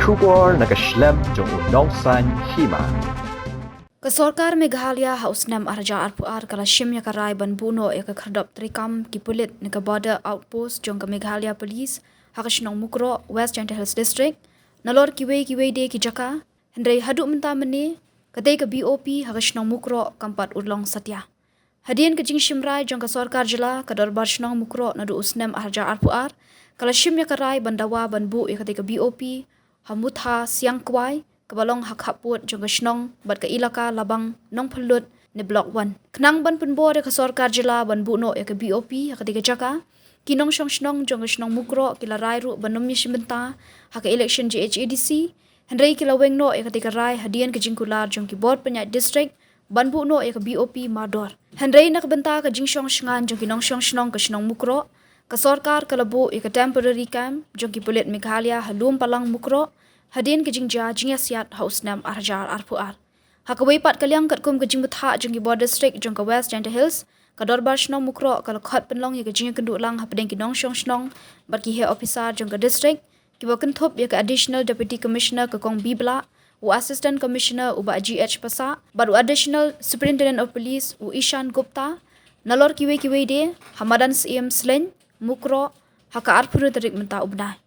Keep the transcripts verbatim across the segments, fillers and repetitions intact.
Khubor na ka shlem jong u Nongsaiñ Hima. Ka sorkar Meghalaya ha u snem ar hajar arphew ar ka la shim ïa ka rai ban buh noh ïa ka khyrdop treikam ki pulit na ka Border Outpost jong ka Meghalaya Police ha ka shnong Mukroh, West Jaintia Hills District, nalor kiwei kiwei de ki jaka. Hynrei haduh mynta mynne, katei ka B O P ha ka shnong Mukroh kam pat urlong satia. Hadien ka jingshim rai jong ka sorkar jylla, ka Dorbar Shnong Mukroh naduh u snem ar hajar arphew ar ka la shim ïa ka rai ban dawa ban buh ïa katei ka B O P ha Mutha Siangkwai, kaba long ha khappud jong ka shnong bad ka ilaka Labang Nongphyllut ne Block One. Khnang ban pynbor ïa ka sorkar jylla ban buh noh ïa ka B O P ha katei ka jaka, ki nongshong shnong jong ka shnong Mukroh ki la rai ruh ban ym ïashim bynta ha ka election J H A D C, hynrei ki la weng noh ïa katei ka rai hadien ka jingkular jong ki bor pynïaid district ban buh noh ïa ka B O P mardor. Hynrei na ka bynta ka jingshong shngain jong ki nongshong shnong ka shnong Mukroh, ka sorkar ka la buh ïa ka temporary camp jong ki pulit Meghalaya ha Lum Palang Mukroh, hadien ka jingjia jingïasiat ha u snem ar hajar arphew ar. Ha kawei pat ka liang, katkum ka jingbthah jong ki bor district jong ka West Jaintia Hills, ka Dorbar Shnong Mukroh ka la khot pynlong ïa ka jingïakynduh lang hapdeng ki nongshong shnong bad ki heh ophisar jong ka district, kiba kynthup ïa ka Additional Deputy Commissioner ka Kong Bibla, u Assistant Commissioner u Bah G H Passah, bad u Additional Superintendent of Police u Ishan Gupta, nalor kiwei kiwei de ha Madan Syiem Slein, Mukroh, ha ka arphew hynriew tarik mynta u bnai.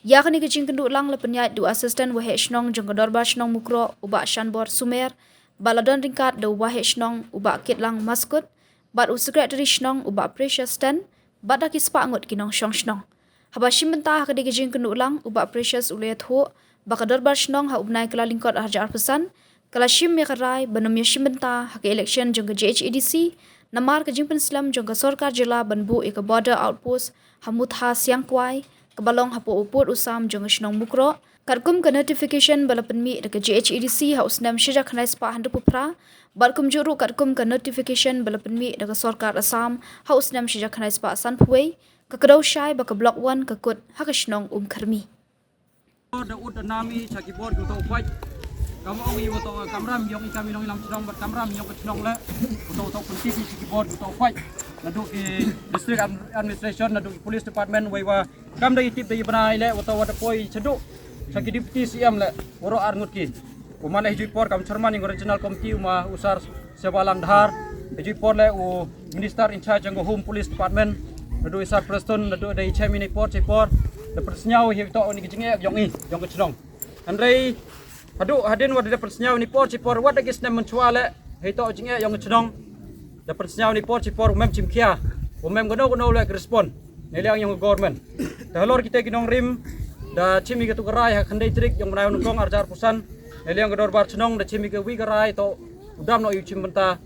Ïa kane ka jingïakynduh lang la pynïaid da u Assistant Waheh Shnong jong ka Dorbar Shnong Mukroh u Bah Shanbor Sumer, bad la don ryngkat da u Waheh Shnong u Bah Kitlang Maskut, bad u Secretary Shnong u Bah Precious Ten, bad da ki spah ngut ki nongshong shnong. Haba shim bynta ha katei ka jingïakynduh lang, u Bah Precious u la ïathuh ba ka Dorbar Shnong ha u bnai Kyllalyngkot ar hajar arphew san ka la shim ïa ka rai ban ym ïashim bynta ha ka election jong ka J H A D C namar ka jingpynslem jong ka sorkar jylla ban buh ïa ka Border Outpost ha Mutha Siangkwai, kaba long hapoh u pud u sam jong ka shnong Mukroh. Katkum ka notification ba la pynmih da ka J H A D C ha u snem shi hajar khyndai spah hynriewphew phra, bad kumjuh ruh katkum ka notification ba la pynmih da ka sorkar Assam ha u snem shi hajar khyndai spah sanphew wei, ka kdew shai ba ka Block One ka kut ha ka shnong Umkyrmi. Da ud da nam i sha ki bor ki uto u pait. Kam ong i uto kamram ïong i kam i nongïalam shnong bad kamram ïong ka shnong leh. Uto uto pyntip i sha ki bor ki uto u pait. Naduh ki district ad-, administration, naduh ki police department, wei wa kam da i tip da i bnai leh, uto wa da poi shaduh sha ki deputy C M leh, waroh ar ngut ki. U man leh hi ju i por kam chairman ïong ka regional committee, u ma u Sar Sebalang Dhar, hi ju i por leh u Minister in charge jong ka Home Police Department, naduh i Sar Preston, naduh da i chem i ni por chi por, da pynsngew hi to ni ka jingeh ïong i, ïong ka chnong. Hynrei haduh hadien wa da pynsngew ni por chi por, wat da ki snem mynshuwa leh, hi to jingeh ïong ka chnong. Da pynsngew ni por chi por, u mem chim khia, u mem kano kano leh ka respond. Ne liang ïong ka government. Da halor kita ki nongrim, da chim i ka tu ka rai ha khyndai tarik ïong bnai u Nyngkong ar hajar arphew san. Ne liang ka Dorbar Chnong, da chim i ka wi ka rai to u dam noh i u chim bynta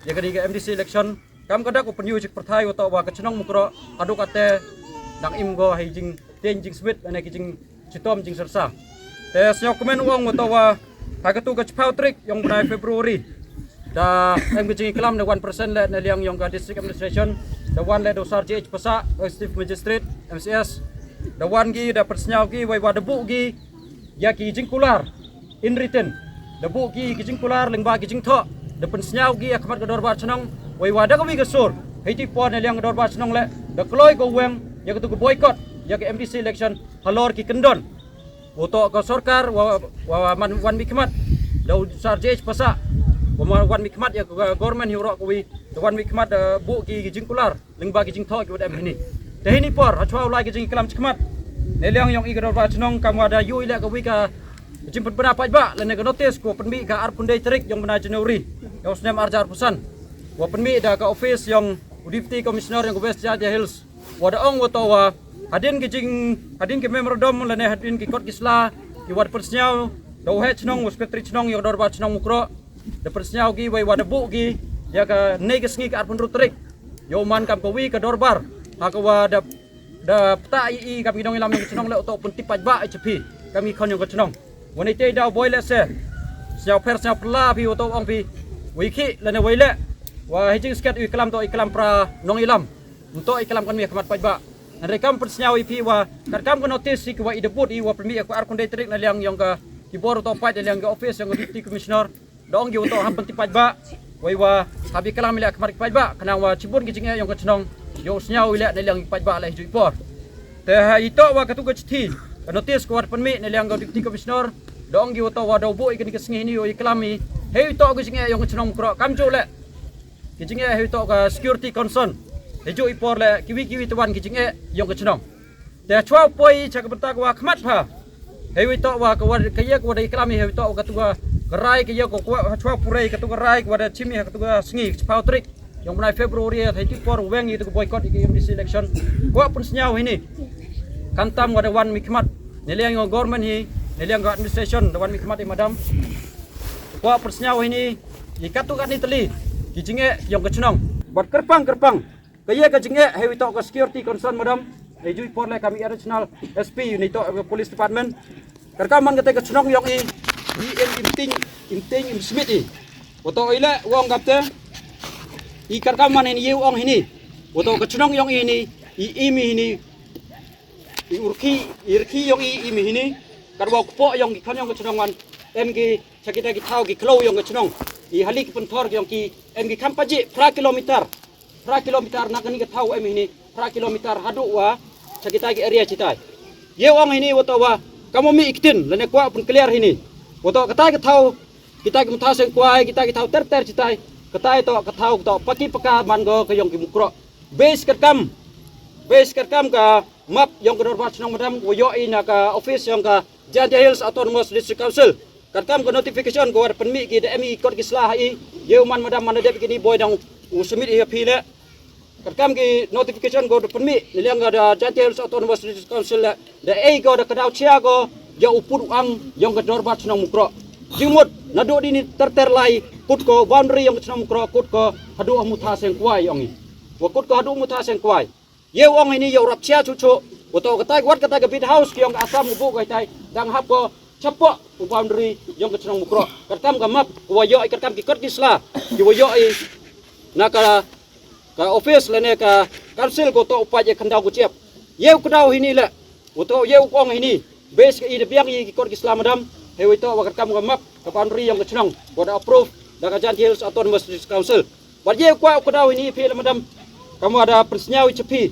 ïa kane ka M D C election. Kam ka dak u pynïoh jik pyrthai u to wa ka chnong Mukroh haduh kate dang im go ha i jingtieng jingsmit, ane ki jingchitom jingsyrsa. Te sñiaw kmen u ong u to wa ha ka tu ka chiphaw tarik ïong bnai February da em ka jingklam da wan percent leh na liang ïong ka district administration, da wan leh da u Sar J H Passah, Executive Magistrate, M C S. Da wan ki, da pynsñiaw ki, wei wa da buh ki ïa ki jingkular in written. Da buh ki ki jingkular lyngba ki jingthoh, da pynsñiaw ki ha khmat ka Dorbar Chnong, wei wa da ka wi ka sur, hei ti por na liang ka Dorbar Chnong leh, da kloi ka weng ïa ka tu ka boycott ïa ka M D C election halor ki kyndon. U to ka sorkar wa, wa, wa man wan mih khmat da u Sar J H Passah, wa man wan mih khmat ïa ka government hi u roh ka wi, da wan mih khmat da buh ki ki jingkular lyngba ki jingthoh ki wa da em hini. Te hini por ha chwa u lai ki jingklam chi khmat, ne liang ïong i ka Dorbar Chnong kam wa da ïoh i leh ka wi ka jingpynbna paidbah lane ka notice ko pynmih ka arphew khyndai tarik ïong bnai January ïong snem ar hajar arphew san, wa pynmih da ka office ïong u Deputy Commissioner ïong ka West Jaintia Hills. Wa da ong wa to wa hadien ki jing, hadien ki memorandum lane hadien ki kot ki sla ki wa da pynsñiaw da u Heh Chnong, u Secretary Chnong ïong Dorbar Chnong Mukroh, da pynsñiaw ki wei wa da buh ki ïa ka nei ka sngi ka arphew hynriew tarik. Ïa u man kam ka wi ka Dorbar ha ka wa da, da pta i, i kam ki nongïalam ïong ka chnong leh u to pyntip paidbah i cha phi kam ki khon ïong ka chnong. Wa nei te da u boi leh se sñiaw pher sñiaw pyrla phi u to ong phi wei khih lane wei leh, wa hi jingsket i klam to i klam pra nongïalam. Nto i klam kan mi ha khmat paidbah. Hynrei kam pynsñiaw i phi wa kat kam ka notice hi ki wa i da buh i wa pynmih ïa ka arphew khyndai tarik na liang ïong ka ki bor u to paid na liang ka office ïong ka Deputy Commissioner. Da ong ki u to ha pyntip paidbah wei wa hap i klam i leh ha khmat ki paidbah khnang wa chibun ki jingeh ïong ka chnong ïong sñiaw i leh na liang ki paidbah leh hi ju i por. Te ha i to wa ka tu ka chithi Ka notice ka wat pynmih na liang ka Deputy Commissioner, da ong ki wa toh wa da u buh ïa kane ka sngi hini u ïa klam i hei toh ka jingeh ïong ka chnong Mukroh, kam ju leh ki jingeh hei toh ka security concern. Hei ju i por leh kiwi kiwi te wan ki jingeh ïong ka chnong. Te chwa poi cha ka bynta ka wa khmat pha, hei wi toh wa ka wa ka ïa ka wa da i klam i hei toh wa ka tu ka rai ka ïa ka wa chwa purei ka tu ka rai ka wa da chimi ha ka tu ka sngi ka chipau trik ïong bnai February, hei ti por weng i tu ka boycott i ka M D C election. Kwah pynsngew hini, khamtam wa da wan mi khmat, ne liang ïong government hi, ne liang ka administration da wan mi khmat i madam. Kwah pynsngew hini i ka tu ka ni tali ki jingeh ïong ka chnong. Bad kyrpang kyrpang ka ïa ka jingeh hei wi toh ka security concern madam. Hei ju i por leh kam i additional S P uni toh ka police department. Kyrkam man ka te ka chnong ïong i, i im im ting im ting im smit i. Wa toh i leh wa ong kap te i kyrkam man hini ïa u ong hini. Wa toh ka chnong ïong i hini, i im i hini, i urki, i rki ïong i im i hini. Kat wa kpoh ïong ki khon ïong ka chnong wan em ki cha kita ki thaw ki khlaw ïong ka chnong. I hali ki pynthor ïong ki em ki kham paji phra kilometer, phra kilometer na kani ka thaw em hini, phra kilometer haduh wa cha kita ki area chitai. Ïa u ong hini wa toh wa kam u mi iktin lane kwah pynkliar hini. Wa toh kata ka thaw, kita ki mutha seng kwai, kita ki thaw ter ter chitai. Kata i toh ka thaw ka toh paki paka man go ka ïong ki Mukroh. Base kyrkam, base kyrkam ka map ïong ka dorbar chnong madam wa ïoh i na ka office ïong ka Jaintia Hills Autonomous District Council. Kyrkam ka notification ka wa da pynmih ki da em i kot ki sla ha i. Ïa u man madam man da dep kini boi dang u submit i ha phi leh. Kyrkam ki notification ka wa da pynmih ne liang ka da Jaintia Hills Autonomous District Council leh, da ei ka da ka daw chia ka ïa u pud u ang ïong ka dorbar chnong Mukroh. Jingmut naduh dini ter ter lai kut ka boundary ïong ka chnong Mukroh kut ka haduh ha mutha seng kwai ïong i. Wa kut ka haduh mutha seng kwai. Ïa u ong hini ïa u rap chia chu chu. Wa toh kata wat kata ka bid house ki ïong ka Assam u buh ka hitai dang hap ko chapoh u boundary ïong ka chnong Mukroh. Kyrkam ka map ka wa ïoh i kyrkam ki kot ki sla ki wa ïoh i na ka, ka office lane ka council ko toh u pait ïa khyndaw ku chiap. Ïa u kdaw hini leh, wa toh ïa u ong hini base ka i da biang i ki kot ki sla madam. Hei wa toh wa kyrkam ka map ka boundary ïong ka chnong wa da approve da ka Jaintia Hills Autonomous District Council. Bad ïa u kwah u kdaw hini phi leh madam, kam wa da pynsngew i cha phi.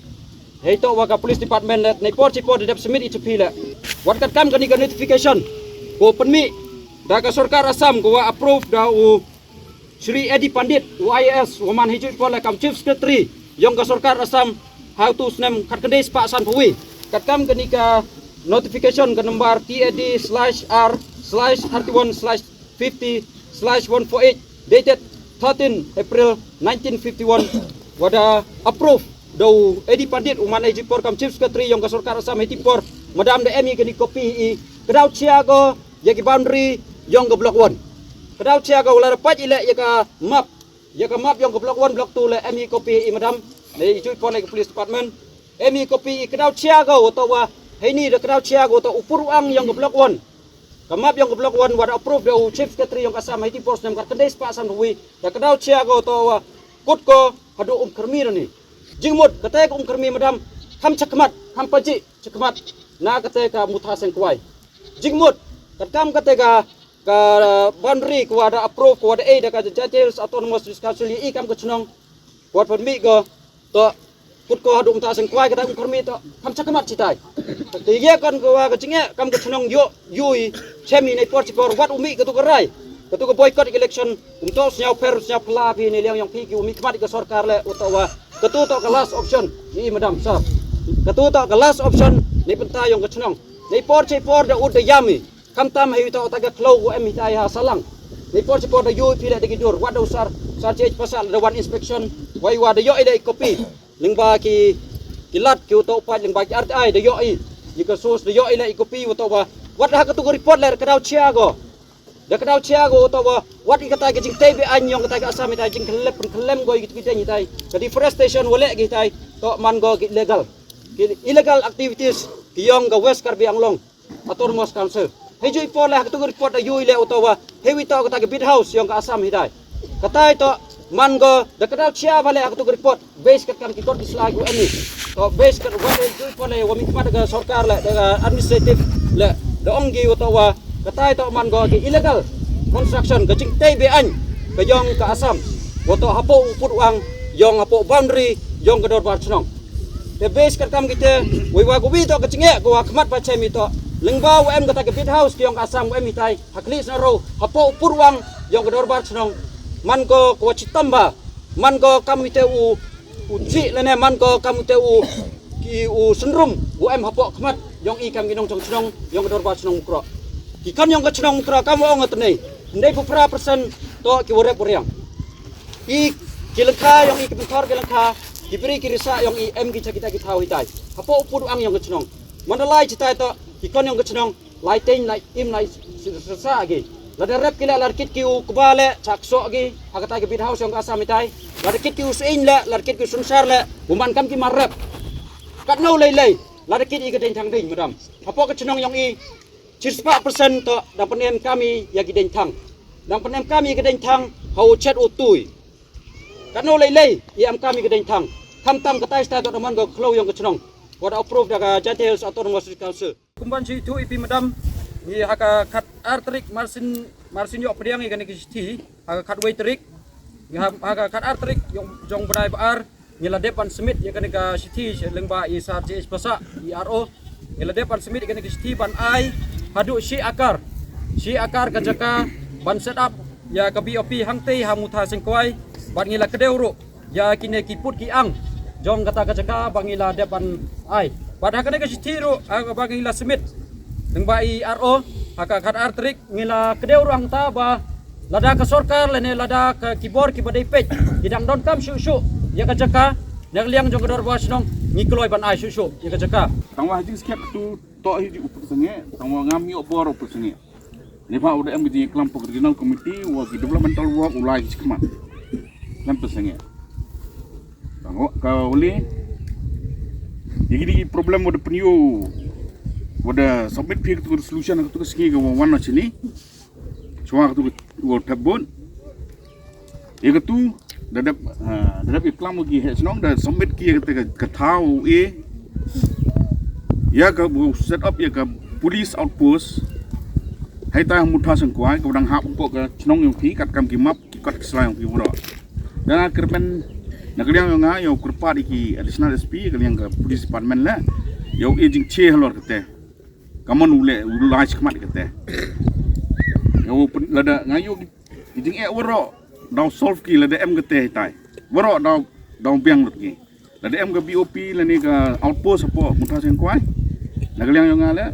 Hei toh wa ka police department leh nei por chi por da dep submit i cha phi leh. Wat kyrkam kani ka notification ko pynmih da ka sorkar Assam ko wa approve da u Shri A D Pandit u I A S wa man hei ju i por leh kam chief secretary ïong ka sorkar Assam ha u tu snem khat khyndai spah san phew wi. Kyrkam kani ka notification ka number T A D slash R slash thirty one slash fifty slash one four eight dated thirteen April nineteen fifty one. Wa da approve da u A D Pandit u man hei ju i por kam chief secretary ïong ka sorkar Assam hei ti por. Madam da em i kani copy i, kdaw chia ko ïa ki boundary ïong ka block one. Kdaw chia ko wa la da pait i leh ïa ka map, ïa ka map ïong ka block one block two leh em i copy i madam. Nei ju i por leh ka police department. Em i copy i kdaw chia ko wa toh wa hei ni da kdaw chia ko wa toh u pud u ang ïong ka block one. Ka map ïong ka block one wa da approve da u chief secretary ïong ka Assam hei ti por snem khat khyndai spah san phew wi. Da kdaw chia ko wa toh wa kut ko haduh Umkyrmi rani. Jingmut kata ka Umkyrmi madam kham chakhmat, kham paji chakhmat na kata ka mutha seng kwai. Jingmut katkam kata ka, ka boundary ka wa da approve ka wa da ei da ka Jaintia Hills Autonomous District Council i kam ka chnong. Ka wa pynmih ko toh kut ko haduh mutha seng kwai kata Umkyrmi toh kham chakhmat chitai. Te ïa kan ka wa ka jingeh kam ka chnong ïoh ïui chem i nei por chi por wat u mih ka tu ka rai, ka tu ka boycott election. Um toh sñiaw pher sñiaw phylla phi nei liang ïong phi ki u mih khmat i ka sorkar leh u toh wa ka tu toh ka last option. Ni madam sir, ka tu toh ka last option nei pynta ïong ka chnong. Nei por chi por da ut da ïam i. Khamtam hei toh ta ka khlaw u em hitai ha Salang. Nei por chi por da ïui phi leh da ki dur wat da u sar sar chi pasal da wan inspection. Wai wa da ïoh i leh i copy. Lyngba ki, ki lad ki u toh u pait lyngba ki R T I da ïoh i. Ni ka source da ïoh i leh i copy u toh wa wat da ha ka tu ka report leh ka daw chia ko. Da ka daw chia ko u toh wa wat i kata ka jingtei be aiñ ïong kata ka Assam hitai jingkhlep pynkhylem ko i ki tu ki teng hitai. Ka deforestation wa leh ki hitai toh man ko ki illegal, ki illegal activities ki ïong ka West Karbi Anglong Autonomous Council. Hei ju i por leh ha ka tu ka report da ïui leh u toh wa hei wi toh kata ka bid house ïong ka Assam hitai. Katai toh man ko da ka daw chia ba leh ha ka tu ka report. Base katkam ki kot ki sla ki wa em i. Toh base kat wa leh ju i por leh wa mih khmat da ka sorkar leh da ka administrative leh da ong ki u toh wa katai toh man ko ki illegal construction ka jingtei be aiñ ka ïong ka Assam. Wa toh hapoh u pud u ang ïong hapoh boundary ïong ka dorbar chnong. Te base katkam ki te wei wa ka wi toh ka jingeh ka wa khmat ba chem i toh Lyngba u em kata ka Beat House ki ong ka Assam u em hitai ha khlieh shnong ruh hapoh u pud u ang ïong ka dorbar shnong. Man ko ka wa chitom ba man ko kam ite u u chih lane man ko kam ite u ki u synrum u em hapoh khmat ïong i kam ki nongchong shnong ïong ka dorbar shnong Mukroh. Ki kam ïong ka shnong Mukroh kam wa ong atne ndai pu pra persen to ki wa rep wa riang. I ki lengkha ïong i ki penthor ki lengkha ki bri ki risa ïong i em ki cha kita ki thaw hitai hapoh u pud u ang ïong ka shnong. Mandalay chitai to ki kon ïong ka shnong lai teng lai im lai sesa agi. Lada rep ki le lada kit ki u kba le chak so agi ha kata ki Beat House ïong ka Assam hitai. Lada kit ki u seiñ le lada kit ki u sunsar le u man kam ki mar rep. Katno lei lei lada kit i ka deng thang ding madam. Hapoh ka shnong ïong i chispah persen to dang pynem kam i ïa ki deng thang. Dang pynem kam i ïa ki deng thang ha u chet u tui. Katno lei lei i am kam i ka deng thang. Khamtam kata i sta to da man ka khlou ïong ka shnong. Wa da approve da ka Jaintia Hills Autonomous District Council. Kumban chi tu i pi madam ngi ha ka khat ar tarik marsin marsin ïoh pdiang i kane ki shithi ha ka khat wei tarik ngi ha ha ka khat ar tarik ïong jong bnai ba ar ngi la dep ban submit ïa kane ka shithi sha lyngba i Sar J H Pasa i R O ngi la dep ban submit ïa kane ka shithi ban ai haduh shi akar shi akar ka jaka ban set up ïa ka B O P hangtei ha Mutha Sengkwai bad ngi la kdew ruh ïa kine ki pud ki ang jong kata ka jaka ba ngi la dep ban ai. Bad ha kane ka shithi ruh ha ba ngi la submit lyngba i R O ha ka khat ar tarik ngi la kdew ruh hangta ba lada ka sorkar lane lada ka ki bor ki ba dei peit ki dang don kam shuh shuh ïa ka jaka na ka liang jong ka dorbar shnong ngi kloi ban ai shuh shuh ïa ka jaka. Tang wa ha jingskhem tu to hi ji u pud sangeh tang wa ngam ïoh bor u pud sangeh. Neibhah u da em ka jingïaklam pok regional committee wa ki developmental work u lai ki chi khmat. Lem pud sangeh. Tang wa ka u le ïa kini ki problem wa da pynïoh wa da submit phi ka tu ka resolution ka tu ka sngi ka wa wan na chini. Chwa ka tu ka wa thep bun. Ïa katu da dep da dep ïaklam ki heh shnong da submit ki ïa kata ka thaw u e ïa ka bu set up ïa ka police outpost. Hai ta Mutha Sengkwai ka dang hap pok ka shnong ïong phi kat kam ki map ki kat ki slai ïong phi wuro. Da nga kyrmen na ka liang ïong nga ïa u kyrpad ïa ki additional S P ka liang ka police department la ïa u e jingche halor kata. Ka mon u le u lai chi khmat kata. Ïa u lada nga ïa u ki jingeh waroh daw solve ki lada em kata hitai. Waroh daw daw biang lut ki. Lada em ka B O P lane ka outpost hapoh Mutha Sengkwai. Na ka liang ïong nga le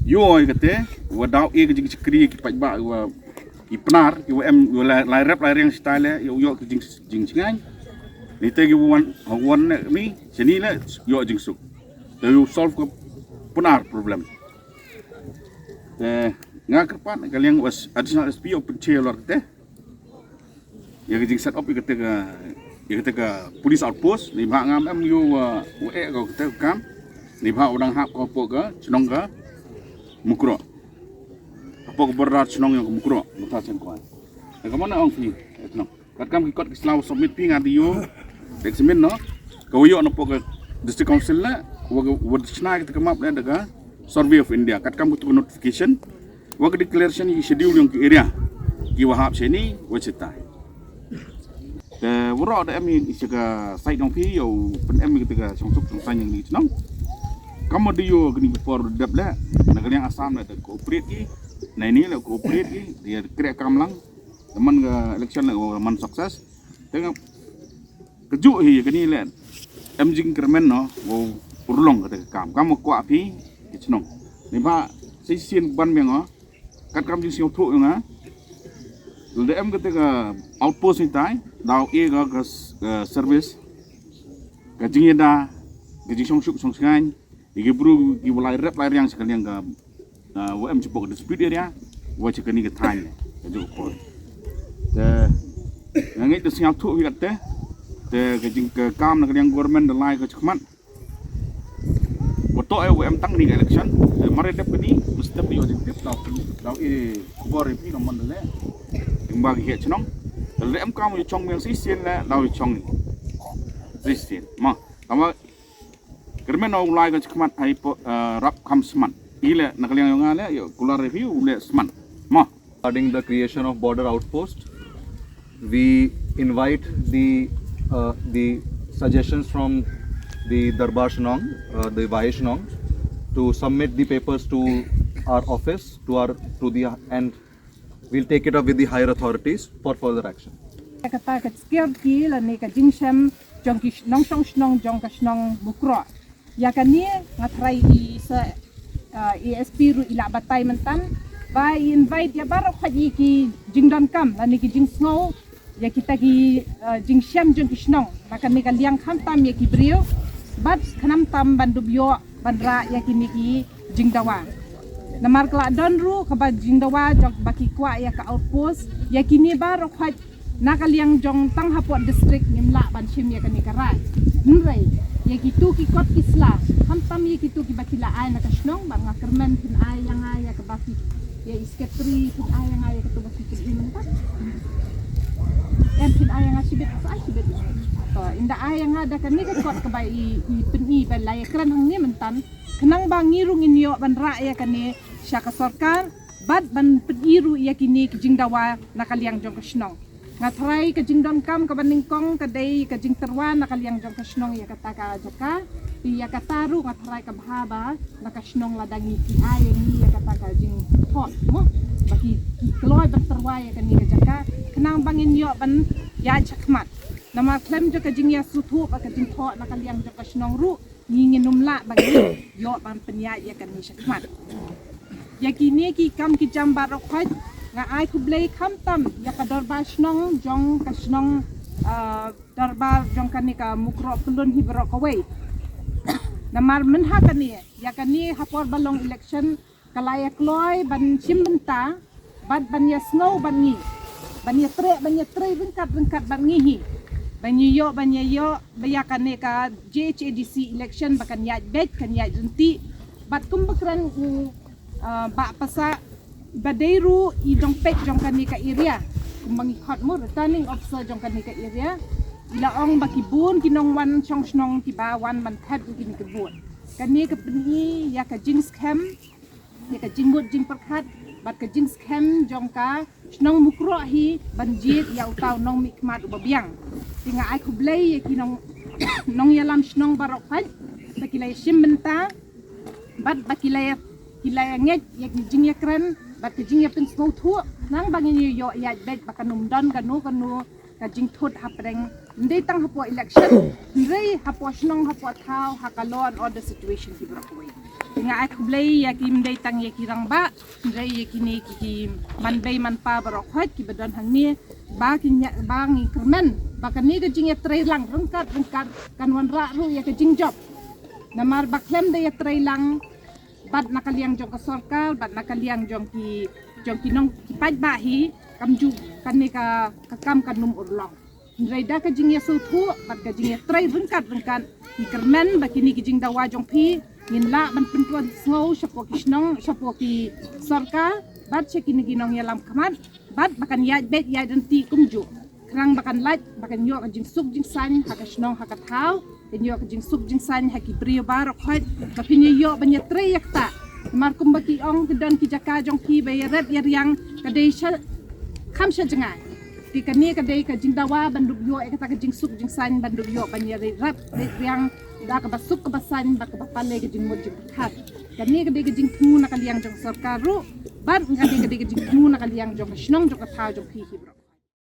ïoh ïa kata wa daw e ka jingchakri ki paidbah wa ki Pnar ki wa em wa lai rep lai riang shitai le ïoh ïoh ki jing jingchngain. Ni te ki wan ha wan ne ni shani le ïoh jingsuk. Te ïoh solve ka Pnar problem. Te nga kyrpad ka liang wa additional S P ïoh pynche lor te. Ïa ka jing set up ïa kata ka ïa kata ka police outpost ni bha ngam em ïoh wa wa eh ka kata ka kam ni bha u dang hap ka pok ka chnong ka Mukroh. Ka pok ka border chnong ïa ka Mukroh Mutha Sengkwai. Ka mon ong phi chnong. Katkam ki kot ki slaw submit phi nga di ïoh examine no. Ka wa ïoh na pok ka district council la wa wa chna ka map la da ka Survey of India katkam ka notification. Wa ka declaration i schedule ïong ki area ki wa hap shani wa chita. Te waroh da em i sha ka site ïong phi ïa u pynem i kata ka shongsuk shongsaiñ ïong i chnong. Kam wa da ïoh kini ki por dep le na ka liang Assam le da cooperate ki na ini le cooperate ki ïa kreh kam lang. Da man ka election le wa man success. Te nga kajuh hi kani le em jingkyrmen no wow urlong kata ka kam kam kwah phi ki chnong. Ni ba shisien ban meng o kat kam jingsngewthuh ïa nga. Lada em kata ka outpost ni tai daw e ka ka service ka jingïada ka jingshongsuk shongsngain. Ïa ki bru ki wa lai rep lai riang sha ka liang ka wa em shapoh ka dispute area wa sha kani ka thaiñ ka jong ka por. Te nga ngeit da sngewthuh ïa kata te ka jing ka kam na ka liang government da lai ka chakhmat. Wa to e wa em tang ni ka election te mar dep kani mesti dep ïa jingtip daw daw e khubor ïa phi ka mon da le. Jingba ki heh chnong da le em kam ïa chong miang shisien le daw ïa chong ni shisien ma. Tama Kyrmen u lai ka chakhmat hai po rap kham smat. Ile na ka liang ïong nga le ïa kular review u le smat. Ma. Regarding the creation of border outpost, we invite the uh, the suggestions from the Darbar Shnong, uh, the Waheh Shnong, to submit the papers to our office, to our, to the, and we'll take it up with the higher authorities for further action. Kata ka security lane ka jingshem jong ki nongshong shnong jong ka shnong Mukroh. Ïa kane nga tharai i sa, uh, A S P ruh i la batai mynta ba i invite ïa baroh ki jingdonkam lane ki jingsngew ïa kita ki, uh, jingshem jong ki shnong na kane ka liang, khamtam ïa ki briew bad khamtam ban dup ïoh ban rah ïa kine ki jingdawa. Namar ka la don ruh kaba jingdawa jong ba ki kwah ïa ka outpost, ïa kine baroh na ka liang jong tang hapoh district ngim lah ban shim ïa kane ka rai. Hynrei ïa kitu ki kot ki sla, khamtam ïa kitu kiba ki la ai na ka shnong, ba nga kyrmen phin ai ïa nga ïa kaba ki, ïa i secretary phin ai ïa nga ïa katu ba ki kyrmen ka. Em, phin ai ïa nga shibit, sa ai shibit. To, ynda ai ïa nga da kane ka kot kaba i, i pyni ba la ïa kren hangne mynta. Khnang ba ngi ruh ngin ïoh ban rah ïa kane sha ka sorkar bad ban pyni ruh ïa kine ki jingdawa na ka liang jong ka shnong. Nga tharai ka jingdonkam kaba nyngkong ka dei ka jingtyrwa na ka liang jong ka shnong ïa kata ka jaka. Te ïa kata ruh nga tharai ka bha ba na ka shnong lada ngi ki ai ïa ngi ïa kata ka jingthoh mo, ba ki, ki kloi ban tyrwa ïa kane ka jaka khnang ba ngin ïoh ban ïaid shakhmat. Namar khlem jong ka jingïasngewthuh bad ka jingthoh na ka liang jong ka shnong ruh ngi ngin ym lah ba ngi ïoh ban pynïaid ïa kane shakhmat. Ïa kine ki kam ki jam baroh khoit nga ai khublei khamtam ïa ka dorbar shnong jong ka shnong, ah, dorbar jong kane ka Mukroh Pyllun hi baroh kawei. Namar mynha kane, ïa kane ha por ba long election ka la ïa kloi ban shim bynta bad ban ïa sngew bad ngi, ban ïa trei, ban ïa trei ryngkat ryngkat bad ngi hi, ban ïa ïoh, ban ïa ïoh ba ïa kane ka J H A D C election ba kan ïaid beit, kan ïaid ryntih. Bad kumba kren u, ah, Bah Passah ba dei ruh i dong peit jong kane ka area, kumba ngi khot mo returning officer jong kane ka area, i la ong ba ki bun ki nongwan shong shnong kiba wan ban thep ïa kine ki vote. Kane ka pyni ïa ka jingskhem, ïa ka jingmut jingpyrkhat bad ka jingskhem jong ka shnong Mukroh hi ban jied ïa uta u nongmihkhmat uba biang. Te nga ai khublei ïa ki nong, nongïalam shnong baroh khoit ba ki la ïa shim bynta bad ba ki la ïa, ki la ïa ngeit ïa ki jingïakren bad ki jingïapynsngewthuh khnang ba ngin ïoh ïaid beit ba kan ym don kano kano ka jingthut hapdeng, ym dei tang hapoh election, hynrei hapoh shnong, hapoh thaw, ha ka law and order situation hi baroh kawei. Te nga ai khublei ïa ki, ym dei tang ïa ki rangbah, hynrei ïa kine ki, ki man bei man pa baroh khoit kiba don hangne, ba ki ñia, ba ngi kyrmen ba kane ka jingïatreilang ryngkat ryngkat kan wanrah ruh ïa ka jingjop. Namar ba khlem da ïatreilang bad na ka liang jong ka sorkar bad na ka liang jong ki, jong ki nong, ki paidbah hi, kam ju kane ka, ka kam kan ym urlong. Hynrei da ka jingïasngewthuh bad ka jingïatrei ryngkat ryngkat, ngi kyrmen ba kine ki jingdawa jong phi ngin lah ban pynpynsngew shapoh ki shnong, shapoh ki sorkar bad sha kine ki nongïalam khmat bad ba kan ïaid beit ïaid ryntih kumjuh. Khnang ba kan lait, ba kan ïoh ka jingsuk jingsaiñ ha ka shnong ha ka thaw, kan ïoh ka jingsuk jingsaiñ ha ki briew baroh khoit, ba phin ïoh ban ïatrei ïa kata. Namar kumba ki ong, ka don ki jaka jong phi ba ïarep ïariang ka dei sha, kham sha jngai. Te kane ka dei ka jingdawa ban dup ïoh ïa kata ka jingsuk jingsaiñ, ban dup ïoh ban ïarep ïariang da kaba suk kaba saiñ bad kaba pale ka jingmut jingpyrkhat. Kane ka dei ka jingthmu na ka liang jong sorkar ruh bad ka dei, ka dei ka jingthmu na ka liang jong ka shnong jong ka thaw jong phi hi baroh.